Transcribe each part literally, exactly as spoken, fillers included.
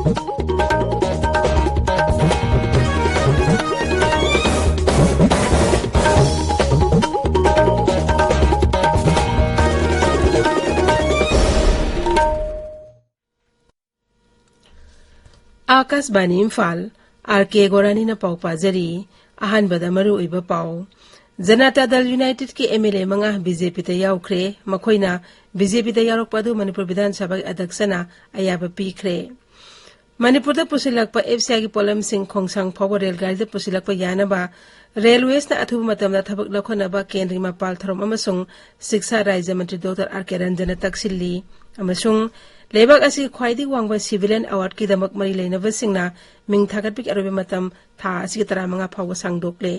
ꯑꯥꯀꯥꯁꯕꯥꯅꯤ Imphal, R ꯀꯦ ꯒꯣꯔꯥꯅꯤꯅ ꯄꯥꯎ ꯄꯥꯖꯔꯤ꯫ ꯑꯍꯥꯟꯕꯗ ꯃꯔꯨꯑꯣꯏꯕ ꯄꯥꯎ꯫ ꯖꯅꯇꯥ ꯗꯜ ꯌꯨꯅꯥꯏꯇꯦꯗꯀꯤ ꯑꯦꯝ ꯑꯦꯜ ꯑꯦ ꯃꯉꯥ ꯕꯤ ꯖꯦ ꯄꯤꯗ ꯌꯥꯎꯈ꯭ꯔꯦ꯫ ꯃꯈꯣꯏꯅ ꯕꯤ ꯖꯦ ꯄꯤꯗ ꯌꯥꯎꯔꯛꯄ ꯑꯗꯨ ꯃꯅꯤꯄꯨꯔ ꯕꯤꯙꯥꯟ ꯁꯚꯥꯒꯤ ꯑꯗ꯭ꯌꯛꯁꯅ ꯑꯌꯥꯕ ꯄꯤꯈ꯭ꯔꯦ꯫ ꯃꯅꯤꯄꯨꯔꯗ ꯄꯨꯁꯤꯜꯂꯛꯄ ꯑꯦꯐ ꯁꯤ ꯑꯥꯏꯒꯤ ꯄꯣꯠꯂꯝꯁꯤꯡ ꯈꯣꯡꯁꯥꯡ ꯐꯥꯎꯕ ꯔꯦꯜ ꯒꯥꯔꯤꯗ ꯄꯨꯁꯤꯜꯂꯛꯄ ꯌꯥꯅꯕ ꯔꯦꯜꯋꯦꯁꯅ ꯑꯊꯨꯕ ꯃꯇꯝꯗ ꯊꯕꯛ ꯂꯧꯈꯠꯅꯕ ꯀꯦꯟꯗ꯭ꯔꯒꯤ ꯃꯄꯥꯜ ꯊꯧꯔꯝ ꯑꯃꯁꯨꯡ ꯁꯤꯛꯁꯥ ꯔꯥꯖ꯭ꯌ ꯃꯟꯇ꯭ꯔꯤ ꯗꯣꯛꯇꯔ ꯑꯥꯔ ꯀꯦ ꯔꯟꯖꯟꯅ ꯇꯛꯁꯤꯜꯂꯤ꯫ ꯑꯃꯁꯨꯡ ꯂꯩꯕꯥꯛ ꯑꯁꯤꯒꯤ ꯈ꯭ꯋꯥꯏꯗꯒꯤ ꯋꯥꯡꯕ ꯁꯤꯚꯤꯂꯤꯌꯟ ꯑꯦꯋꯥꯔꯗꯀꯤꯗꯃꯛ ꯃꯔꯤ ꯂꯩꯅꯕꯁꯤꯡꯅ ꯃꯤꯡ ꯊꯥꯒꯠꯄꯒꯤ ꯑꯔꯣꯏꯕ ꯃꯇꯝ ꯊꯥ ꯑꯁꯤꯒꯤ ꯇꯔꯥꯃꯉꯥ ꯐꯥꯎꯕ ꯁꯥꯡꯗꯣꯛꯂꯦ꯫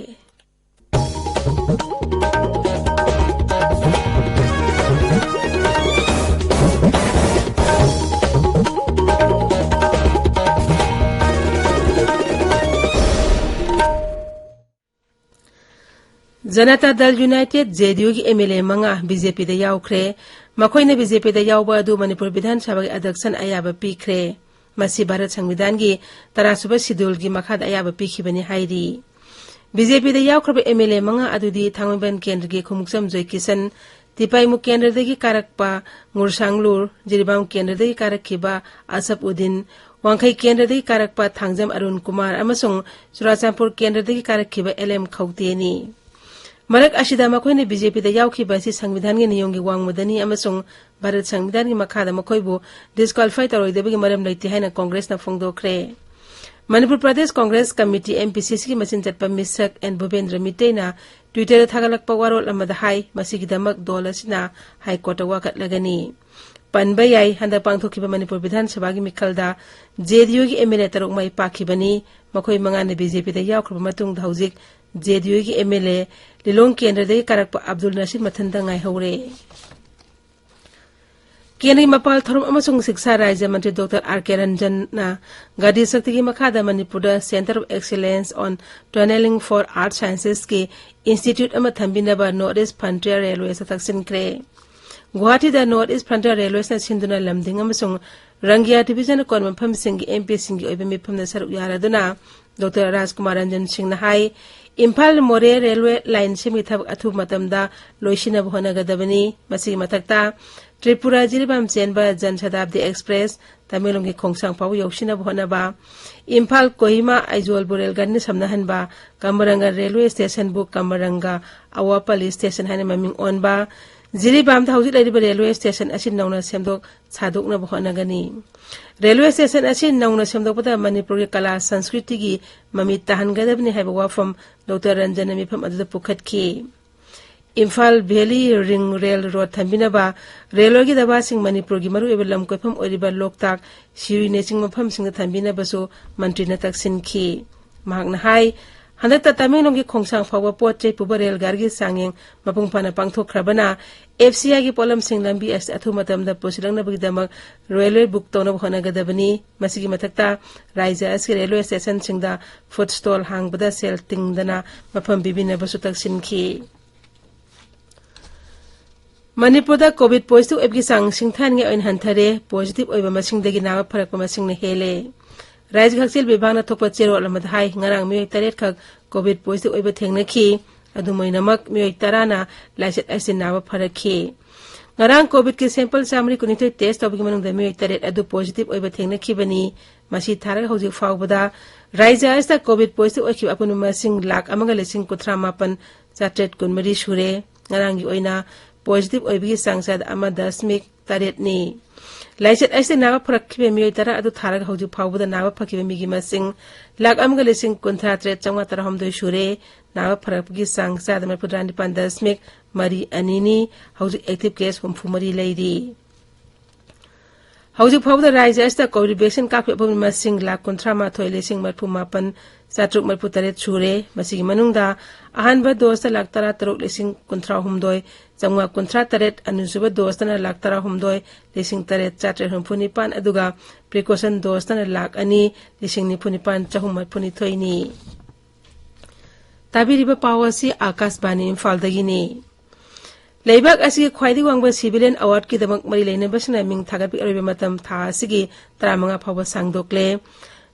ꯖꯅꯇꯥ ꯗꯜ ꯌꯨꯅꯥꯏꯇꯦꯗ, ꯖꯦ ꯗꯤ ꯌꯨꯒꯤ ꯑꯦꯝ ꯑꯦꯜ ꯑꯦ ꯃꯉꯥ ꯕꯤ ꯖꯦ ꯄꯤꯗ ꯌꯥꯎꯈ꯭ꯔꯦ꯫ ꯃꯈꯣꯏꯅ ꯕꯤ ꯖꯦ ꯄꯤꯗ ꯌꯥꯎꯕ ꯑꯗꯨ ꯃꯅꯤꯄꯨꯔ ꯕꯤꯙꯥꯟ ꯁꯚꯥꯒꯤ ꯑꯗ꯭ꯌꯛꯁꯅ ꯑꯌꯥꯕ ꯄꯤꯈ꯭ꯔꯦ꯫ ꯃꯁꯤ ꯚꯥꯔꯠ ꯁꯪꯕꯤꯙꯥꯟꯒꯤ ꯇꯔꯥꯁꯨꯕ ꯁꯤꯗꯨꯜꯒꯤ ꯃꯈꯥꯗ ꯑꯌꯥꯕ ꯄꯤꯈꯤꯕꯅꯤ ꯍꯥꯏꯔꯤ꯫ ꯕꯤ ꯖꯦ ꯄꯤꯗ ꯌꯥꯎꯈ꯭ꯔꯕ ꯑꯦꯝ ꯑꯦꯜ ꯑꯦ ꯃꯉꯥ ꯑꯗꯨꯗꯤ ꯊꯥꯡꯃꯩꯕꯟ ꯀꯦꯟꯗ꯭ꯔꯒꯤ ꯈꯣꯡꯎꯞꯆꯝ ꯖꯣꯏꯀꯤꯁꯟ, ꯇꯤꯄꯥꯏꯃꯨ ꯀꯦꯟꯗ꯭ꯔꯗꯒꯤ ꯀꯥꯔꯛꯄ ꯉꯨꯔꯁꯥꯡꯂꯨꯔ, ꯖꯤꯔꯤꯕꯥꯝ ꯀꯦꯟꯗ꯭ꯔꯗꯒꯤ ꯀꯥꯔꯛꯈꯤꯕ ꯑꯁꯐ ꯎꯗꯤꯟ, ꯋꯥꯡꯈꯩ ꯀꯦꯟꯗ꯭ꯔꯗꯒꯤ ꯀꯥꯔꯛꯄ ꯊꯥꯡꯖꯝ ꯑꯔꯨꯟ ꯀꯨꯃꯥꯔ ꯑꯃꯁꯨꯡ ꯆꯨꯔꯥꯆꯥꯟꯄꯨꯔ ꯀꯦꯟꯗ꯭ꯔꯗꯒꯤ ꯀꯥꯔꯛꯈꯤꯕ ꯑꯦꯜ ꯑꯦꯝ ꯈꯧꯇꯦꯅꯤ꯫ ꯃꯔꯛ ꯑꯁꯤꯗ ꯃꯈꯣꯏꯅ ꯕꯤ ꯖꯦ ꯄꯤꯗ ꯌꯥꯎꯈꯤꯕ ꯑꯁꯤ ꯁꯪꯕꯤꯙꯥꯟꯒꯤ ꯅꯤꯌꯣꯝꯒꯤ ꯋꯥꯡꯃꯗꯅꯤ ꯑꯃꯁꯨꯡ ꯚꯥꯔꯠ ꯁꯪꯕꯤꯙꯥꯟꯒꯤ ꯃꯈꯥꯗ ꯃꯈꯣꯏꯕꯨ ꯗꯤꯁꯀ꯭ꯋꯥꯂꯤꯐꯥꯏ ꯇꯧꯔꯣꯏꯗꯕꯒꯤ ꯃꯔꯝ ꯂꯩꯇꯦ ꯍꯥꯏꯅ ꯀꯣꯡꯒ꯭ꯔꯦꯁꯅ ꯐꯣꯡꯗꯣꯛꯈ꯭ꯔꯦ꯫ Manipur Pradesh Congress committee, M P C ꯁꯤꯒꯤ ꯃꯆꯤꯟ ꯆꯠꯄ ꯃꯤꯁꯛ ꯑꯦꯟ ꯚꯨꯕꯦꯟꯗ꯭ꯔ ꯃꯤꯇꯩꯅ ꯇ꯭ꯋꯤꯇꯔꯗ ꯊꯥꯒꯠꯂꯛꯄ ꯋꯥꯔꯣꯜ ꯑꯃꯗ ꯍꯥꯏ, ꯃꯁꯤꯒꯤꯗꯃꯛ ꯗꯣꯜ ꯑꯁꯤꯅ ꯍꯥꯏ ꯀꯣꯔꯠꯇ ꯋꯥꯀꯠꯂꯒꯅꯤ꯫ ꯄꯟꯕ ꯌꯥꯏ, ꯍꯟꯗꯛ ꯄꯥꯡꯊꯣꯛꯈꯤꯕ ꯃꯅꯤꯄꯨꯔ ꯕꯤꯙꯥꯟ ꯁꯚꯥꯒꯤ ꯃꯤꯈꯜꯗ ꯖꯦ ꯗꯤ ꯌꯨꯒꯤ ꯑꯦꯝ ꯑꯦꯜ ꯑꯦ ꯇꯔꯨꯛ ꯃꯥꯏ ꯄꯥꯛꯈꯤꯕꯅꯤ꯫ ꯃꯈꯣꯏ ꯃꯉꯥꯅ ꯕꯤ ꯖꯦ ꯄꯤꯗ ꯌꯥꯎꯈ꯭ꯔꯕ ꯃꯇꯨꯡꯗ ꯍꯧꯖꯤꯛ ꯖꯦ ꯗꯤ ꯌꯨꯒꯤ ꯑꯦꯝ ꯑꯦꯜ ꯑꯦ ꯂꯤꯂꯣꯡ ꯀꯦꯟꯗ꯭ꯔꯗꯒꯤ ꯀꯥꯔꯛꯄ ꯑꯕꯗꯨꯜ ꯅꯁꯤꯔ ꯃꯊꯟꯇ ꯉꯥꯏꯍꯧꯔꯦ꯫ ꯀꯦꯟꯗ꯭ꯔꯒꯤ ꯃꯄꯥꯜ ꯊꯧꯔꯝ ꯑꯃꯁꯨꯡ ꯁꯤꯛꯁꯥ ꯔꯥꯖ꯭ꯌ ꯃꯟꯇ꯭ꯔꯤ ꯗꯣꯛꯇꯔ ꯑꯥꯔ ꯀꯦ ꯔꯟꯖꯟꯅ ꯒꯥꯟꯙꯤ ꯁꯛꯇꯤꯒꯤ ꯃꯈꯥꯗ ꯃꯅꯤꯄꯨꯔꯗ Centre of Excellence on Tunneling for Earth Sciences ꯀꯤ ꯏꯟꯁꯇꯤꯇ꯭ꯌꯨꯠ ꯑꯃ ꯊꯝꯕꯤꯅꯕ North East Frontier Railways ꯇꯛꯁꯤꯟꯈ꯭ꯔꯦ꯫ ꯒꯨꯋꯥꯍꯥꯇꯤꯗ North East Frontier Railways ꯅ ꯁꯤꯟꯗꯨꯅ ꯂꯝꯗꯤꯡ ꯑꯃꯁꯨꯡ ꯔꯪꯒꯤꯌꯥ ꯗꯤꯕꯤꯖꯟ ꯑꯀꯣꯟꯕ ꯃꯐꯝꯁꯤꯡꯒꯤ ꯑꯦꯝ ꯄꯤꯁꯤꯡꯒꯤ ꯑꯣꯏꯕ ꯃꯤꯐꯝꯗ ꯁꯔꯨꯛ ꯌꯥꯔꯗꯨꯅ ꯗꯣꯛꯇꯔ ꯔꯥꯖꯀꯨꯃꯥꯔ ꯔꯟꯖꯟ ꯁꯤꯡꯅ ꯍꯥꯏ, ꯏꯝꯐꯥꯜ ꯃꯣꯔꯦ ꯔꯦꯜꯋꯦ ꯂꯥꯏꯟ ꯁꯦꯝꯕꯒꯤ ꯊꯕꯛ ꯑꯊꯨꯕ ꯃꯇꯝꯗ ꯂꯣꯏꯁꯤꯟꯅꯕ ꯍꯣꯠꯅꯒꯗꯕꯅꯤ꯫ ꯃꯁꯤꯒꯤ ꯃꯊꯛꯇ ꯇ꯭ꯔꯤꯄꯨꯔꯥ ꯖꯤꯔꯤꯕꯥꯝ ꯆꯦꯟꯕ ꯖꯟ ꯁꯇꯥꯕꯗꯤ ꯑꯦꯛꯁꯄ꯭ꯔꯦꯁ ꯇꯃꯦꯡꯂꯣꯡꯒꯤ ꯈꯣꯡꯁꯥꯡ ꯐꯥꯎꯕ ꯌꯧꯁꯤꯟꯅꯕ ꯍꯣꯠꯅꯕ, ꯏꯝꯐꯥꯜ ꯀꯣꯍꯤꯃꯥ ꯑꯥꯏꯖꯣꯜꯕꯨ ꯔꯦꯜ ꯒꯥꯔꯤꯅ ꯁꯝꯅꯍꯟꯕ, ꯀꯃꯔꯪꯒ ꯔꯦꯜꯋꯦ ꯁ꯭ꯇꯦꯁꯟꯕꯨ ꯀꯃꯔꯪꯒ ꯑꯋꯥꯄꯜꯂꯤ ꯁ꯭ꯇꯦꯁꯟ ꯍꯥꯏꯅ ꯃꯃꯤꯡ ꯑꯣꯟꯕ, ꯖꯤꯔꯤꯕꯥꯝꯗ ꯍꯧꯖꯤꯛ ꯂꯩꯔꯤꯕ ꯔꯦꯜꯋꯦ ꯁ꯭ꯇꯦꯁꯟ ꯑꯁꯤ ꯅꯧꯅ ꯁꯦꯝꯗꯣꯛ ꯁꯥꯗꯣꯛꯅꯕ ꯍꯣꯠꯅꯒꯅꯤ꯫ ꯔꯦꯜꯋꯦ ꯁ꯭ꯇꯦꯁꯟ ꯑꯁꯤ ꯅꯧꯅ ꯁꯦꯝꯗꯣꯛꯄꯗ ꯃꯅꯤꯄꯨꯔꯒꯤ ꯀꯂꯥ ꯁꯪꯁꯀ꯭ꯔꯤꯇꯤꯒꯤ ꯃꯃꯤ ꯇꯥꯍꯟꯒꯗꯕꯅꯤ ꯍꯥꯏꯕ ꯋꯥꯐꯝ ꯗꯣꯛꯇꯔ ꯔꯟꯖꯟꯅ ꯃꯤꯐꯝ ꯑꯗꯨꯗ ꯄꯨꯈꯠꯈꯤ꯫ Imphal valley ring rail road ꯊꯝꯕꯤꯅꯕ, ꯔꯦꯜꯋꯦꯒꯤ ꯗꯕꯥꯁꯤꯡ ꯃꯅꯤꯄꯨꯔꯒꯤ ꯃꯔꯨꯑꯣꯏꯕ ꯂꯝ ꯀꯣꯏꯐꯝ ꯑꯣꯏꯔꯤꯕ ꯂꯣꯛꯇꯥꯛ, ꯁꯤꯔꯨꯏꯅꯆꯤꯡꯕ ꯃꯐꯝꯁꯤꯡꯗ ꯊꯝꯕꯤꯅꯕꯁꯨ ꯃꯟꯇ꯭ꯔꯤꯅ ꯇꯛꯁꯤꯟꯈꯤ꯫ ꯃꯍꯥꯛꯅ ꯍꯥꯏ, ꯍꯟꯗꯛꯇ ꯇꯃꯦꯡꯂꯣꯡꯒꯤ ꯈꯣꯡꯁꯥꯡ ꯐꯥꯎꯕ ꯄꯣꯠ ꯆꯩ ꯄꯨꯕ ꯔꯦꯜ ꯒꯥꯔꯤꯒꯤ ꯆꯥꯡꯌꯦꯡ ꯃꯄꯨꯡ ꯐꯥꯅ ꯄꯥꯡꯊꯣꯛꯈ꯭ꯔꯕꯅ, ꯑꯦꯐ ꯁꯤ ꯑꯥꯏꯒꯤ ꯄꯣꯠꯂꯝꯁꯤꯡ ꯂꯝꯕꯤ ꯑꯁꯤꯗ ꯑꯊꯨꯕ ꯃꯇꯝꯗ ꯄꯨꯁꯤꯜꯂꯛꯅꯕꯒꯤꯗꯃꯛ ꯔꯦꯜꯋꯦ ꯕꯨꯛ ꯇꯧꯅꯕ ꯍꯣꯠꯅꯒꯗꯕꯅꯤ꯫ ꯃꯁꯤꯒꯤ ꯃꯊꯛꯇ, ꯔꯥꯏꯖ꯭ꯌ ꯑꯁꯤꯒꯤ ꯔꯦꯜꯋꯦ ꯁ꯭ꯇꯦꯁꯟꯁꯤꯡꯗ ꯐꯨꯗ ꯁ꯭ꯇꯣꯜ ꯍꯥꯡꯕꯗ ꯁꯦꯜ ꯇꯤꯡꯗꯅ ꯃꯐꯝ ꯄꯤꯕꯤꯅꯕꯁꯨ ꯇꯛꯁꯤꯟꯈꯤ꯫ ꯃꯅꯤꯄꯨꯔꯗ ꯀꯣꯚꯤꯗ ꯄꯣꯖꯤꯇꯤꯚ ꯑꯣꯏꯕꯒꯤ ꯆꯥꯡ ꯁꯤꯡꯊꯥꯅꯤꯡꯉꯥꯏ ꯑꯣꯏꯅ ꯍꯟꯊꯔꯦ꯫ ꯄꯣꯖꯤꯇꯤꯚ ꯑꯣꯏꯕ ꯃꯁꯤꯡꯗꯒꯤ ꯅꯥꯕ ꯐꯔꯛꯄ ꯃꯁꯤꯡꯅ ꯍꯦꯜꯂꯦ꯫ ꯔꯥꯏꯖ꯭ꯌꯒꯤ ꯍꯛꯁꯦꯜ ꯕꯤꯚꯥꯒꯅ ꯊꯣꯛꯄ ꯆꯦꯔꯣꯜ ꯑꯃꯗ ꯍꯥꯏ, ꯉꯔꯥꯡ ꯃꯤꯑꯣꯏ ꯇꯔꯦꯠ ꯈꯛ ꯀꯣꯚꯤꯗ ꯄꯣꯖꯤꯇꯤꯚ ꯑꯣꯏꯕ ꯊꯦꯡꯅꯈꯤ꯫ ꯑꯗꯨꯝ ꯑꯣꯏꯅꯃꯛ, ꯃꯤꯑꯣꯏ ꯇꯔꯥꯅ ꯂꯥꯏꯆꯠ ꯑꯁꯤ ꯅꯥꯕ ꯐꯔꯛꯈꯤ꯫ ꯉꯔꯥꯡ ꯀꯣꯚꯤꯗꯀꯤ ꯁꯦꯝꯄꯜ ꯆꯥꯃꯔꯤ ꯀꯨꯟꯅꯤꯊꯣꯏ ꯇꯦꯁ ꯇꯧꯕꯒꯤ ꯃꯅꯨꯡꯗ ꯃꯤꯑꯣꯏ ꯇꯔꯦꯠ ꯑꯗꯨ ꯄꯣꯖꯤꯇꯤꯚ ꯑꯣꯏꯕ ꯊꯦꯡꯅꯈꯤꯕꯅꯤ꯫ ꯃꯁꯤ ꯊꯥꯔꯒ ꯍꯧꯖꯤꯛ ꯐꯥꯎꯕꯗ ꯔꯥꯏꯖ꯭ꯌ ꯑꯁꯤꯗ ꯀꯣꯚꯤꯗ ꯄꯣꯖꯤꯇꯤꯚ ꯑꯣꯏꯈꯤꯕ ꯑꯄꯨꯟꯕ ꯃꯁꯤꯡ ꯂꯥꯈ ꯑꯃꯒ ꯂꯤꯁꯤꯡ ꯀꯨꯟꯊ꯭ꯔꯥ ꯃꯥꯄꯟ ꯆꯥꯇ꯭ꯔꯦꯠ ꯀꯨꯟꯃꯔꯤ ꯁꯨꯔꯦ꯫ ꯉꯔꯥꯡꯒꯤ ꯑꯣꯏꯅ ꯄꯣꯖꯤꯇꯤꯚ ꯑꯣꯏꯕꯒꯤ ꯆꯥꯡ ꯆꯥꯗ ꯑꯃ ꯗꯁꯃꯤꯛ ꯇꯔꯦꯠꯅꯤ꯫ ꯂꯥꯏꯆꯠ ꯑꯁꯤꯗ ꯅꯥꯕ ꯐꯔꯛꯈꯤꯕ ꯃꯤꯑꯣꯏ ꯇꯔꯥ ꯑꯗꯨ ꯊꯥꯔꯒ ꯍꯧꯖꯤꯛ ꯐꯥꯎꯕꯗ ꯅꯥꯕ ꯐꯈꯤꯕ ꯃꯤꯒꯤ ꯃꯁꯤꯡ ꯂꯥꯈ ꯑꯃꯒ ꯂꯤꯁꯤꯡ ꯀꯨꯟꯊ꯭ꯔꯥ ꯇꯔꯦꯠ ꯆꯥꯝꯃꯉꯥ ꯇꯔꯥꯍꯨꯝꯗꯣꯏ ꯁꯨꯔꯦ꯫ ꯅꯥꯕ ꯐꯔꯛꯄꯒꯤ ꯆꯥꯡ ꯆꯥꯗ ꯃꯔꯤꯐꯨꯇꯔꯥ ꯅꯤꯄꯥꯟ ꯗꯁꯃꯤꯛ ꯃꯔꯤ ꯑꯅꯤꯅꯤ꯫ ꯍꯧꯖꯤꯛ ꯑꯦꯛꯇꯤꯚ ꯀꯦꯁ ꯍꯨꯝꯐꯨ ꯃꯔꯤ ꯂꯩꯔꯤ꯫ ꯍꯧꯖꯤꯛ ꯐꯥꯎꯕꯗ ꯔꯥꯏꯖ꯭ꯌ ꯑꯁꯤꯗ ꯀꯣꯚꯤꯗ ꯚꯦꯛꯁꯤꯟ ꯀꯥꯞꯈꯤꯕ ꯑꯄꯨꯟꯕ ꯃꯁꯤꯡ ꯂꯥꯈ ꯀꯨꯟꯊ꯭ꯔꯥ ꯃꯥꯊꯣꯏ ꯂꯤꯁꯤꯡ ꯃꯔꯤꯐꯨ ꯃꯥꯄꯟ ꯆꯥꯇ꯭ꯔꯨꯛ ꯃꯔꯤꯐꯨ ꯇꯔꯦꯠ ꯁꯨꯔꯦ꯫ ꯃꯁꯤꯒꯤ ꯃꯅꯨꯡꯗ ꯑꯍꯥꯟꯕ ꯗꯣꯁꯇ ꯂꯥꯈ ꯇꯔꯥ ꯇꯔꯨꯛ ꯂꯤꯁꯤꯡ ꯀꯨꯟꯊ꯭ꯔꯥ ꯍꯨꯝꯗꯣꯏ ꯆꯥꯝꯃꯉꯥ ꯀꯨꯟꯊ꯭ꯔꯥ ꯇꯔꯦꯠ, ꯑꯅꯤꯁꯨꯕ ꯗꯣꯁꯇꯅ ꯂꯥꯈ ꯇꯔꯥ ꯍꯨꯝꯗꯣꯏ ꯂꯤꯁꯤꯡ ꯇꯔꯦꯠ ꯆꯥꯇ꯭ꯔꯦꯠ ꯍꯨꯝꯐꯨ ꯅꯤꯄꯥꯟ, ꯑꯗꯨꯒ ꯄ꯭ꯔꯤꯀꯣꯁꯟ ꯗꯣꯁꯇꯅ ꯂꯥꯈ ꯑꯅꯤ ꯂꯤꯁꯤꯡ ꯅꯤꯐꯨ ꯅꯤꯄꯥꯟ ꯆꯍꯨꯝ ꯃꯔꯤꯐꯨ ꯅꯤꯊꯣꯏꯅꯤ꯫ ꯇꯥꯕꯤꯔꯤꯕ ꯄꯥꯎ ꯑꯁꯤ ꯑꯥꯀꯥꯁꯕꯥꯅꯤ ꯏꯝꯐꯥꯜꯗꯒꯤꯅꯤ꯫ ꯂꯩꯕꯥꯛ ꯑꯁꯤꯒꯤ ꯈ꯭ꯋꯥꯏꯗꯒꯤ ꯋꯥꯡꯕ civilian awardꯀꯤꯗꯃꯛ ꯃꯔꯤ ꯂꯩꯅꯕꯁꯤꯡꯅ ꯃꯤꯡ ꯊꯥꯒꯠꯄꯒꯤ ꯑꯔꯣꯏꯕ ꯃꯇꯝ ꯊꯥ ꯑꯁꯤꯒꯤ ꯇꯔꯥꯃꯉꯥ ꯐꯥꯎꯕ ꯁꯥꯡꯗꯣꯛꯂꯦ꯫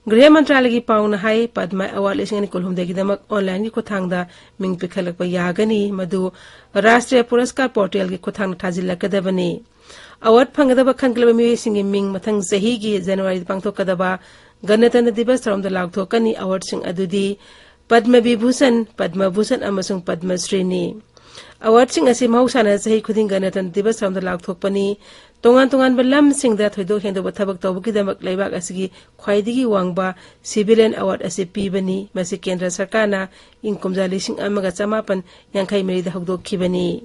ꯒ꯭ꯔꯤꯍ ꯃꯟꯇ꯭ꯔꯥꯂꯌꯒꯤ ꯄꯥꯎꯅ ꯍꯥꯏ, ꯄꯗꯃ award ꯂꯤꯁꯤꯡ ꯑꯅꯤ ꯀꯨꯟꯍꯨꯝꯗꯣꯏꯒꯤꯗꯃꯛ onlineꯒꯤ ꯈꯨꯠꯊꯥꯡꯗ ꯃꯤꯡ ꯄꯤꯈꯠꯂꯛꯄ ꯌꯥꯒꯅꯤ, ꯃꯗꯨ ꯔꯥꯁꯇ꯭ꯔꯤꯌ ꯄꯨꯔꯁꯀꯥꯔ portalꯒꯤ ꯈꯨꯠꯊꯥꯡꯗ ꯊꯥꯖꯤꯜꯂꯛꯀꯗꯕꯅꯤ꯫ Award ꯐꯪꯒꯗꯕ ꯈꯟꯒꯠꯂꯕ ꯃꯤꯑꯣꯏꯁꯤꯡꯒꯤ ꯃꯤꯡ ꯃꯊꯪ ꯆꯍꯤꯒꯤ ꯖꯅꯋꯥꯔꯤꯗ ꯄꯥꯡꯊꯣꯛꯀꯗꯕ ꯒꯅꯇꯟꯇ꯭ꯔ ꯗꯤꯕꯁ ꯊꯧꯔꯝꯗ ꯂꯥꯎꯊꯣꯛꯀꯅꯤ꯫ Awardꯁꯤꯡ ꯑꯗꯨꯗꯤ ꯄꯗꯃ ꯚꯤꯚꯨꯁꯟ, ꯄꯗꯃ ꯚꯨꯁꯟ ꯑꯃꯁꯨꯡ ꯄꯗꯃ ꯁ꯭ꯔꯤꯅꯤ꯫ Awardꯁꯤꯡ ꯑꯁꯤ ꯃꯍꯧꯁꯥꯅ ꯆꯍꯤ ꯈꯨꯗꯤꯡ ꯒꯅꯇꯟꯇ꯭ꯔ ꯗꯤꯕꯁ ꯊꯧꯔꯝꯗ ꯂꯥꯎꯊꯣꯛꯄꯅꯤ꯫ ꯇꯣꯉꯥꯟ ꯇꯣꯉꯥꯟꯕ ꯂꯝꯁꯤꯡꯗ ꯊꯣꯏꯗꯣꯛ ꯍꯦꯟꯗꯣꯛꯄ ꯊꯕꯛ ꯇꯧꯕꯒꯤꯗꯃꯛ ꯂꯩꯕꯥꯛ ꯑꯁꯤꯒꯤ ꯈ꯭ꯋꯥꯏꯗꯒꯤ ꯋꯥꯡꯕ civilian award ꯑꯁꯤ ꯄꯤꯕꯅꯤ꯫ ꯃꯁꯤ ꯀꯦꯟꯗ꯭ꯔ ꯁꯔꯀꯥꯔꯅ ꯏꯪ ꯀꯨꯝꯖꯥ ꯂꯤꯁꯤꯡ ꯑꯃꯒ ꯆꯃꯥꯄꯟ ꯌꯥꯡꯈꯩ ꯃꯔꯤꯗ ꯍꯧꯗꯣꯛꯈꯤꯕꯅꯤ꯫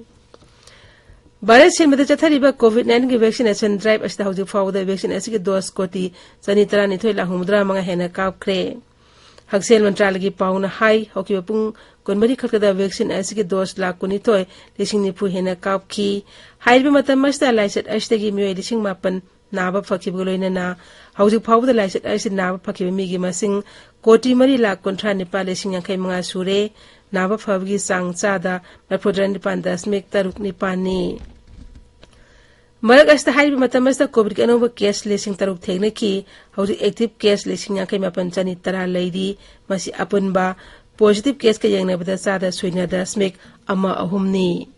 ꯚꯥꯔꯠ ꯁꯤꯟꯕꯗ ꯆꯠꯊꯔꯤꯕ COVID nineteen vaccination drive ꯑꯁꯤꯗ ꯍꯧꯖꯤꯛ ꯐꯥꯎꯕꯗ vaccine ꯑꯁꯤꯒꯤ dose ꯀꯣꯇꯤ ꯆꯅꯤ ꯇꯔꯥꯅꯤꯊꯣꯏ ꯂꯥꯈ ꯍꯨꯝꯐꯨꯇꯔꯥ ꯃꯉꯥ ꯍꯦꯟꯅ ꯀꯥꯞꯈ꯭ꯔꯦ꯫ ꯍꯛꯁꯦꯜ ꯃꯟꯇ꯭ꯔꯥꯂꯌꯒꯤ ꯄꯥꯎꯅ ꯍꯥꯏ, ꯍꯧꯈꯤꯕ ꯄꯨꯡ ꯀꯨꯟꯃꯔꯤ ꯈꯛꯇꯗ vaccine ꯑꯁꯤꯒꯤ dose ꯂꯥꯈ ꯀꯨꯟꯅꯤꯊꯣꯏ ꯂꯤꯁꯤꯡ ꯅꯤꯐꯨ ꯍꯦꯟꯅ ꯀꯥꯞꯈꯤ꯫ ꯍꯥꯏꯔꯤꯕ ꯃꯇꯝ ꯑꯁꯤꯗ ꯂꯥꯏꯆꯠ ꯑꯁꯤꯗꯒꯤ ꯃꯤꯑꯣꯏ ꯂꯤꯁꯤꯡ ꯃꯥꯄꯟ ꯅꯥꯕ ꯐꯈꯤꯕꯒ ꯂꯣꯏꯅꯅ ꯍꯧꯖꯤꯛ ꯐꯥꯎꯕꯗ ꯂꯥꯏꯆꯠ ꯑꯁꯤ ꯅꯥꯕ ꯐꯈꯤꯕ ꯃꯤꯒꯤ ꯃꯁꯤꯡ ꯀꯣꯇꯤ ꯃꯔꯤ ꯂꯥꯈ ꯀꯨꯟꯊ꯭ꯔꯥ ꯅꯤꯄꯥꯜ ꯂꯤꯁꯤꯡ ꯌꯥꯡꯈꯩ ꯃꯉꯥ ꯁꯨꯔꯦ꯫ ꯅꯥꯕ ꯐꯕꯒꯤ ꯆꯥꯡ ꯆꯥꯗ ꯃꯔꯤꯐꯨꯇꯔꯥ ꯅꯤꯄꯥꯜ ꯗꯁꯃꯤꯛ ꯇꯔꯨꯛ ꯅꯤꯄꯥꯜꯅꯤ꯫ ꯃꯔꯛ ꯑꯁꯤꯗ ꯍꯥꯏꯔꯤꯕ ꯃꯇꯝ ꯑꯁꯤꯗ COVIDꯀꯤ ꯑꯅꯧꯕ case ꯂꯤꯁꯤꯡ ꯇꯔꯨꯛ ꯊꯦꯡꯅꯈꯤ꯫ ꯍꯧꯖꯤꯛ active case ꯂꯤꯁꯤꯡ ꯌꯥꯡꯈꯩ ꯃꯥꯄꯟ ꯆꯅꯤ ꯇꯔꯥ ꯂꯩꯔꯤ꯫ ꯃꯁꯤ ꯑꯄꯨꯟꯕ positive caseꯀ ꯌꯦꯡꯅꯕꯗ ꯆꯥꯗ ꯁꯨꯏꯅ ꯗꯁꯃꯤꯛ ꯑꯃ ꯑꯍꯨꯝꯅꯤ꯫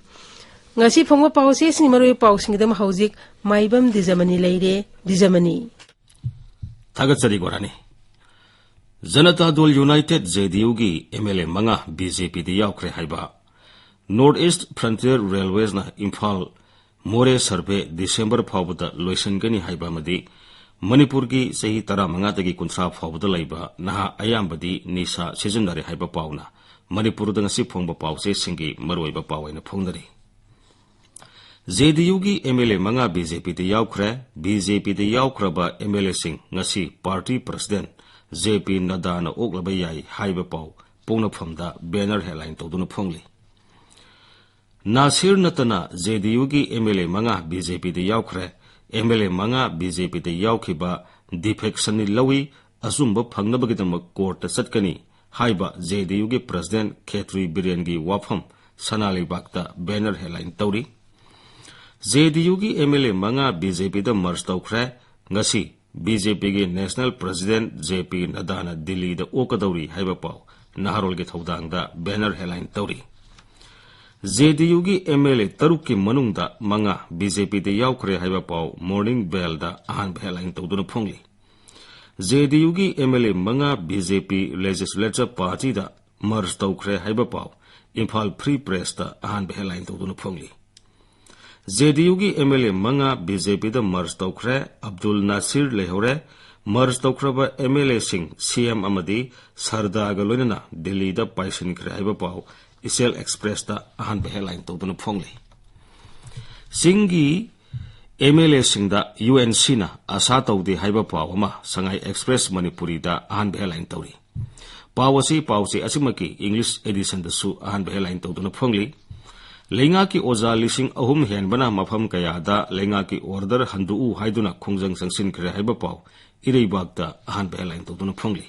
ꯉꯁꯤ ꯐꯣꯡꯕ ꯄꯥꯎꯆꯦꯁꯤꯡꯒꯤ ꯃꯔꯨꯑꯣꯏꯕ ꯄꯥꯎꯁꯤꯡꯒꯤꯗꯃꯛ ꯍꯧꯖꯤꯛ ꯃꯥꯏꯕꯝ ꯗꯤꯖꯃꯅꯤ ꯂꯩꯔꯦ꯫ ꯗꯤꯖꯃꯅꯤ꯫ ꯊꯥꯒꯠꯆꯔꯤ ꯒꯣꯔꯥꯅꯤ꯫ ꯖꯅꯇꯥ ꯗꯜ ꯌꯨꯅꯥꯏꯇꯦꯗ, JDUꯒꯤ MLA ꯃꯉꯥ BJPꯗ ꯌꯥꯎꯈ꯭ꯔꯦ ꯍꯥꯏꯕ꯫ North East Frontier Railwaysꯅ ꯏꯝꯐꯥꯜ ꯃꯣꯔꯦ survey December ꯐꯥꯎꯕꯗ ꯂꯣꯏꯁꯤꯟꯒꯅꯤ ꯍꯥꯏꯕ ꯑꯃꯗꯤ ꯃꯅꯤꯄꯨꯔꯒꯤ ꯆꯍꯤ ꯇꯔꯥꯃꯉꯥꯗꯒꯤ ꯀꯨꯟꯊ꯭ꯔꯥ ꯐꯥꯎꯕꯗ ꯂꯩꯕ ꯅꯍꯥ ꯑꯌꯥꯝꯕꯗꯤ ꯅꯤꯁꯥ ꯁꯤꯖꯤꯟꯅꯔꯦ ꯍꯥꯏꯕ ꯄꯥꯎꯅ ꯃꯅꯤꯄꯨꯔꯗ ꯉꯁꯤ ꯐꯣꯡꯕ ꯄꯥꯎꯆꯦꯁꯤꯡꯒꯤ ꯃꯔꯨꯑꯣꯏꯕ ꯄꯥꯎ ꯑꯣꯏꯅ ꯐꯣꯡꯅꯔꯤ꯫ JDUꯒꯤ MLA ꯃꯉꯥ BJPꯗ ꯌꯥꯎꯈ꯭ꯔꯦ꯫ BJPꯗ ꯌꯥꯎꯈ꯭ꯔꯕ MLAꯁꯤꯡ ꯉꯁꯤ party president JP ꯅꯗ꯭ꯗꯥꯅ ꯑꯣꯛꯂꯕ ꯌꯥꯏ ꯍꯥꯏꯕ ꯄꯥꯎ ꯄꯣꯛꯅꯐꯝꯗ banner headline ꯇꯧꯗꯨꯅ ꯐꯣꯡꯂꯤ꯫ ꯅꯥꯁꯤꯔ ꯅꯠꯇꯅ JDUꯒꯤ MLA ꯃꯉꯥ BJPꯗ ꯌꯥꯎꯈ꯭ꯔꯦ꯫ MLA ꯃꯉꯥ BJPꯗ ꯌꯥꯎꯈꯤꯕ defectionꯅꯤ ꯂꯧꯏ, ꯑꯆꯨꯝꯕ ꯐꯪꯅꯕꯒꯤꯗꯃꯛ courtꯇ ꯆꯠꯀꯅꯤ ꯍꯥꯏꯕ JDUꯒꯤ president ꯈꯦꯇ꯭ꯔꯤ ꯕꯤꯔꯦꯟꯒꯤ ꯋꯥꯐꯝ ꯁꯅꯥ ꯂꯩꯕꯥꯛꯇ banner headline ꯇꯧꯔꯤ꯫ ꯖꯦ ꯗꯤ ꯌꯨꯒꯤ ꯑꯦꯝ ꯑꯦꯜ ꯑꯦ ꯃꯉꯥ ꯕꯤ ꯖꯦ ꯄꯤꯗ merge ꯇꯧꯈ꯭ꯔꯦ꯫ ꯉꯁꯤ ꯕꯤ ꯖꯦ ꯄꯤꯒꯤ National President ꯖꯦ ꯄꯤ ꯅꯗꯥꯅ ꯗꯤꯜꯂꯤꯗ ꯑꯣꯛꯀꯗꯧꯔꯤ ꯍꯥꯏꯕ ꯄꯥꯎ ꯅꯍꯥꯔꯣꯜꯒꯤ ꯊꯧꯗꯥꯡꯗ banner headline ꯇꯧꯔꯤ꯫ ꯖꯦ ꯗꯤ ꯌꯨꯒꯤ ꯑꯦꯝ ꯑꯦꯜ ꯑꯦ ꯇꯔꯨꯛꯀꯤ ꯃꯅꯨꯡꯗ ꯃꯉꯥ ꯕꯤ ꯖꯦ ꯄꯤꯗ ꯌꯥꯎꯈ꯭ꯔꯦ ꯍꯥꯏꯕ ꯄꯥꯎ Morning Bellꯗ ꯑꯍꯥꯟꯕ headline ꯇꯧꯗꯨꯅ ꯐꯣꯡꯂꯤ꯫ ꯖꯦ ꯗꯤ ꯌꯨꯒꯤ ꯑꯦꯝ ꯑꯦꯜ ꯑꯦ ꯃꯉꯥ ꯕꯤ ꯖꯦ ꯄꯤ Legislature Partyꯗ merge ꯇꯧꯈ꯭ꯔꯦ ꯍꯥꯏꯕ ꯄꯥꯎ ꯏꯝꯐꯥꯜ Free Pressꯇ ꯑꯍꯥꯟꯕ headline ꯇꯧꯗꯨꯅ ꯐꯣꯡꯂꯤ꯫ ꯖꯦ ꯗꯤ ꯌꯨꯒꯤ ꯑꯦꯝ ꯑꯦꯜ ꯑꯦ ꯃꯉꯥ ꯕꯤ ꯖꯦ ꯄꯤꯗ merge ꯇꯧꯈ꯭ꯔꯦ꯫ ꯑꯕꯗꯨꯜ ꯅꯥꯁꯤꯔ ꯂꯩꯍꯧꯔꯦ꯫ Merge ꯇꯧꯈ꯭ꯔꯕ ꯑꯦꯝ ꯑꯦꯜ ꯑꯦꯁꯤꯡ ꯁꯤ ꯑꯦꯝ ꯑꯃꯗꯤ ꯁꯔꯗꯥꯒ ꯂꯣꯏꯅꯅ ꯗꯤꯜꯂꯤꯗ ꯄꯥꯏꯁꯤꯟꯈ꯭ꯔꯦ ꯍꯥꯏꯕ ꯄꯥꯎ ꯏꯆꯦꯜ Expressꯇ ꯑꯍꯥꯟꯕ headline ꯇꯧꯗꯨꯅ ꯐꯣꯡꯂꯤ꯫ ꯆꯤꯡꯒꯤ ꯑꯦꯝ ꯑꯦꯜ ꯑꯦꯁꯤꯡꯗ ꯌꯨ ꯑꯦꯟ ꯁꯤꯅ ꯑꯁꯥ ꯇꯧꯗꯦ ꯍꯥꯏꯕ ꯄꯥꯎ ꯑꯃ ꯁꯉꯥꯏ Express ꯃꯅꯤꯄꯨꯔꯤꯗ ꯑꯍꯥꯟꯕ headline ꯇꯧꯔꯤ꯫ ꯄꯥꯎ ꯑꯁꯤ ꯄꯥꯎꯆꯦ ꯑꯁꯤꯃꯛꯀꯤ English editionꯗꯁꯨ ꯑꯍꯥꯟꯕ headline ꯇꯧꯗꯨꯅ ꯐꯣꯡꯂꯤ꯫ ꯂꯩꯉꯥꯛꯀꯤ ꯑꯣꯖꯥ ꯂꯤꯁꯤꯡ ꯑꯍꯨꯝ ꯍꯦꯟꯕꯅ ꯃꯐꯝ ꯀꯌꯥꯗ ꯂꯩꯉꯥꯛꯀꯤ order ꯍꯟꯗꯣꯛꯎ ꯍꯥꯏꯗꯨꯅ ꯈꯣꯡꯖꯪ ꯆꯪꯁꯤꯟꯈ꯭ꯔꯦ ꯍꯥꯏꯕ ꯄꯥꯎ ꯏꯔꯩꯕꯥꯛꯇ ꯑꯍꯥꯟꯕ headline ꯇꯧꯗꯨꯅ ꯐꯣꯡꯂꯤ꯫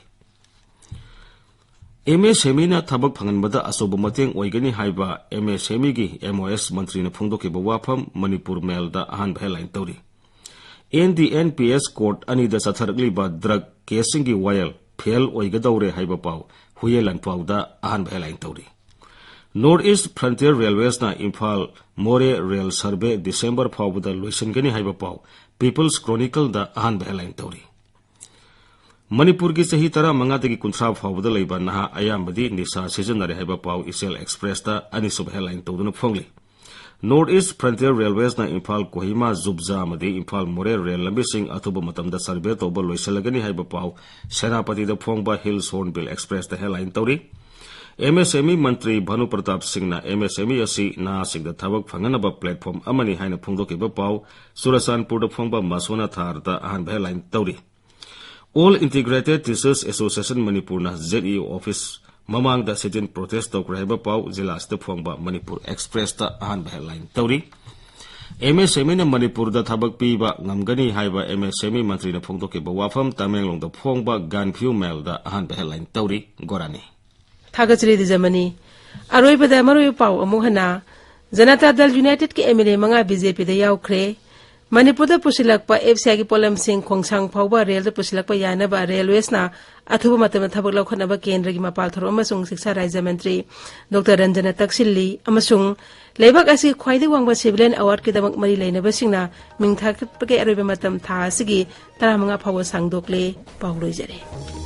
ꯑꯦꯝ ꯑꯦꯁ ꯑꯦꯝ ꯏꯅ ꯊꯕꯛ ꯐꯪꯍꯟꯕꯗ ꯑꯆꯧꯕ ꯃꯇꯦꯡ ꯑꯣꯏꯒꯅꯤ ꯍꯥꯏꯕ ꯑꯦꯝ ꯑꯦꯁ ꯑꯦꯝ ꯏꯒꯤ ꯑꯦꯝ ꯑꯣ ꯑꯦꯁ ꯃꯟꯇ꯭ꯔꯤꯅ ꯐꯣꯡꯗꯣꯛꯈꯤꯕ ꯋꯥꯐꯝ ꯃꯅꯤꯄꯨꯔ ꯃꯦꯜꯗ ꯑꯍꯥꯟꯕ headline ꯇꯧꯔꯤ꯫ N D N P S court ꯑꯅꯤꯗ ꯆꯠꯊꯔꯛꯂꯤꯕ drug caseꯁꯤꯡꯒꯤ ꯋꯥꯌꯦꯜ fail ꯑꯣꯏꯒꯗꯧꯔꯦ ꯍꯥꯏꯕ ꯄꯥꯎ ꯍꯨꯏꯌꯦꯟ ꯂꯥꯟꯄꯥꯎꯗ ꯑꯍꯥꯟꯕ headline ꯇꯧꯔꯤ꯫ North East Frontier Railwaysꯅ ꯏꯝꯐꯥꯜ ꯃꯣꯔꯦ rail survey December ꯐꯥꯎꯕꯗ ꯂꯣꯏꯁꯤꯟꯒꯅꯤ ꯍꯥꯏꯕ ꯄꯥꯎ People's Chronicleꯗ ꯑꯍꯥꯟꯕ headline ꯇꯧꯔꯤ꯫ ꯃꯅꯤꯄꯨꯔꯒꯤ ꯆꯍꯤ ꯇꯔꯥꯃꯉꯥꯗꯒꯤ ꯀꯨꯟꯊ꯭ꯔꯥ ꯐꯥꯎꯕꯗ ꯂꯩꯕ ꯅꯍꯥ ꯑꯌꯥꯝꯕꯗꯤ ꯅꯤꯁꯥ ꯁꯤꯖꯤꯟꯅꯔꯦ ꯍꯥꯏꯕ ꯄꯥꯎ ꯏꯆꯦꯜ Expressꯇ ꯑꯅꯤꯁꯨꯕ headline ꯇꯧꯗꯨꯅ ꯐꯣꯡꯂꯤ꯫ North East Frontier Railwaysꯅ Imphal Kohima ꯖꯨꯕꯖꯥ ꯑꯃꯗꯤ ꯏꯝꯐꯥꯜ ꯃꯣꯔꯦ rail ꯂꯝꯕꯤꯁꯤꯡ ꯑꯊꯨꯕ ꯃꯇꯝꯗ survey ꯇꯧꯕ ꯂꯣꯏꯁꯤꯜꯂꯒꯅꯤ ꯍꯥꯏꯕ ꯄꯥꯎ ꯁꯦꯅꯥꯄꯇꯤꯗ ꯐꯣꯡꯕ Hills Hornbill Expressꯇ headline ꯇꯧꯔꯤ꯫ ꯑꯦꯝ ꯑꯦꯁ ꯑꯦꯝ ꯏ ꯃꯟꯇ꯭ꯔꯤ ꯚꯥꯅꯨ ꯄ꯭ꯔꯇꯥꯞ ꯁꯤꯡꯅ ꯑꯦꯝ ꯑꯦꯁ ꯑꯦꯝ ꯏ ꯑꯁꯤ ꯅꯍꯥꯁꯤꯡꯗ ꯊꯕꯛ ꯐꯪꯍꯟꯅꯕ platform ꯑꯃꯅꯤ ꯍꯥꯏꯅ ꯐꯣꯡꯗꯣꯛꯈꯤꯕ ꯄꯥꯎ ꯆꯨꯔꯆꯥꯟꯄꯨꯔꯗ ꯐꯣꯡꯕ ꯃꯁꯣꯅꯥꯊꯥꯔꯗ ꯑꯍꯥꯟꯕ headline ꯇꯧꯔꯤ꯫ All Integrated Teachers Association ꯃꯅꯤꯄꯨꯔꯅ ꯖꯦꯠ ꯏ ꯑꯣ office ꯃꯃꯥꯡꯗ sit-in protest ꯇꯧꯈ꯭ꯔꯦ ꯍꯥꯏꯕ ꯄꯥꯎ ꯖꯤꯂꯥ ꯑꯁꯤꯗ ꯐꯣꯡꯕ ꯃꯅꯤꯄꯨꯔ Expressꯇ ꯑꯍꯥꯟꯕ headline ꯇꯧꯔꯤ꯫ ꯑꯦꯝ ꯑꯦꯁ ꯑꯦꯝ ꯏꯅ ꯃꯅꯤꯄꯨꯔꯗ ꯊꯕꯛ ꯄꯤꯕ ꯉꯝꯒꯅꯤ ꯍꯥꯏꯕ ꯑꯦꯝ ꯑꯦꯁ ꯑꯦꯝ ꯏ ꯃꯟꯇ꯭ꯔꯤꯅ ꯐꯣꯡꯗꯣꯛꯈꯤꯕ ꯋꯥꯐꯝ ꯇꯃꯦꯡꯂꯣꯡꯗ ꯐꯣꯡꯕ ꯒꯥꯟꯐ꯭ꯌꯨ ꯃꯦꯜꯗ ꯑꯍꯥꯟꯕ headline ꯇꯧꯔꯤ꯫ ꯒꯣꯔꯥꯅꯤ꯫ ꯊꯥꯒꯠꯆꯔꯤ ꯗꯤꯖꯃꯅꯤ꯫ ꯑꯔꯣꯏꯕꯗ ꯃꯔꯨꯑꯣꯏꯕ ꯄꯥꯎ ꯑꯃꯨꯛ ꯍꯟꯅ, ꯖꯅꯇꯥ ꯗꯜ ꯌꯨꯅꯥꯏꯇꯦꯗꯀꯤ ꯑꯦꯝ ꯑꯦꯜ ꯑꯦ ꯃꯉꯥ ꯕꯤ ꯖꯦ ꯄꯤꯗ ꯌꯥꯎꯈ꯭ꯔꯦ꯫ ꯃꯅꯤꯄꯨꯔꯗ ꯄꯨꯁꯤꯜꯂꯛꯄ ꯑꯦꯐ ꯁꯤ ꯑꯥꯏꯒꯤ ꯄꯣꯠꯂꯝꯁꯤꯡ ꯈꯣꯡꯁꯥꯡ ꯐꯥꯎꯕ ꯔꯦꯜꯗ ꯄꯨꯁꯤꯜꯂꯛꯄ ꯌꯥꯅꯕ ꯔꯦꯜꯋꯦꯁꯅ ꯑꯊꯨꯕ ꯃꯇꯝꯗ ꯊꯕꯛ ꯂꯧꯈꯠꯅꯕ ꯀꯦꯟꯗ꯭ꯔꯒꯤ ꯃꯄꯥꯜ ꯊꯧꯔꯝ ꯑꯃꯁꯨꯡ ꯁꯤꯛꯁꯥ ꯔꯥꯖ꯭ꯌ ꯃꯟꯇ꯭ꯔꯤ ꯗꯣꯛꯇꯔ ꯔꯟꯖꯟꯅ ꯇꯛꯁꯤꯜꯂꯤ ꯑꯃꯁꯨꯡ ꯂꯩꯕꯥꯛ ꯑꯁꯤꯒꯤ ꯈ꯭ꯋꯥꯏꯗꯒꯤ ꯋꯥꯡꯕ ꯁꯤꯚꯤꯂꯤꯌꯟ ꯑꯦꯋꯥꯔꯗꯀꯤꯗꯃꯛ ꯃꯔꯤ ꯂꯩꯅꯕꯁꯤꯡꯅ ꯃꯤꯡ ꯊꯥꯒꯠꯄꯒꯤ ꯑꯔꯣꯏꯕ ꯃꯇꯝ ꯊꯥ ꯑꯁꯤꯒꯤ ꯇꯔꯥꯃꯉꯥ ꯐꯥꯎꯕ ꯁꯥꯡꯗꯣꯛꯂꯦ꯫ ꯄꯥꯎ ꯂꯣꯏꯖꯔꯦ꯫